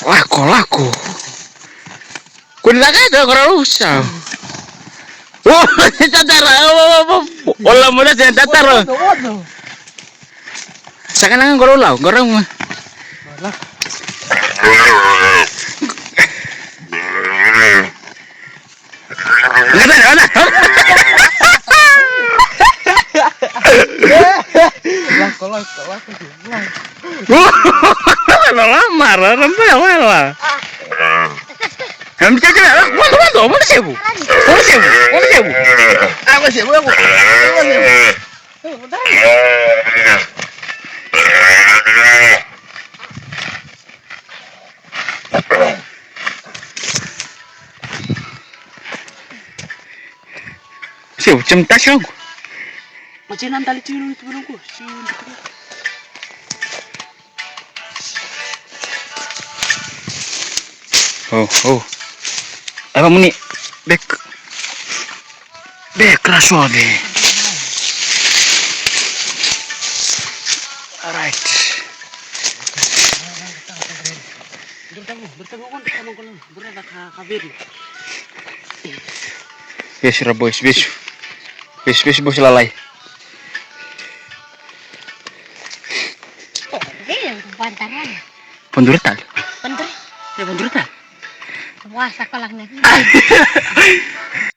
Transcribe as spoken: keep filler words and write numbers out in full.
Lako, lako. Kuni lako, kau kora lusa. O, tatara. O, o, o, o, o, la mula sen tatara. Saka na qoro lau, qoro mu. Lako, lako, lako, lako. Lala mara, rampa ya, wala. Em, cek, cek, wala, wala, wala, wala, sebu. Wala, sebu, wala, sebu. Ah, wala, sebu, wala, sebu. Siu, cem tasi oqo. Macam nanti tali tiru itu belum ku. Siu. Oh, oh. Eva muni. Bek. Bek, rasua de. Alright. Vesu ra boys, vesu. Vesu, vesu boys lalai. Padura tal. Padura. Ya, padura tal. Wasa kolak na.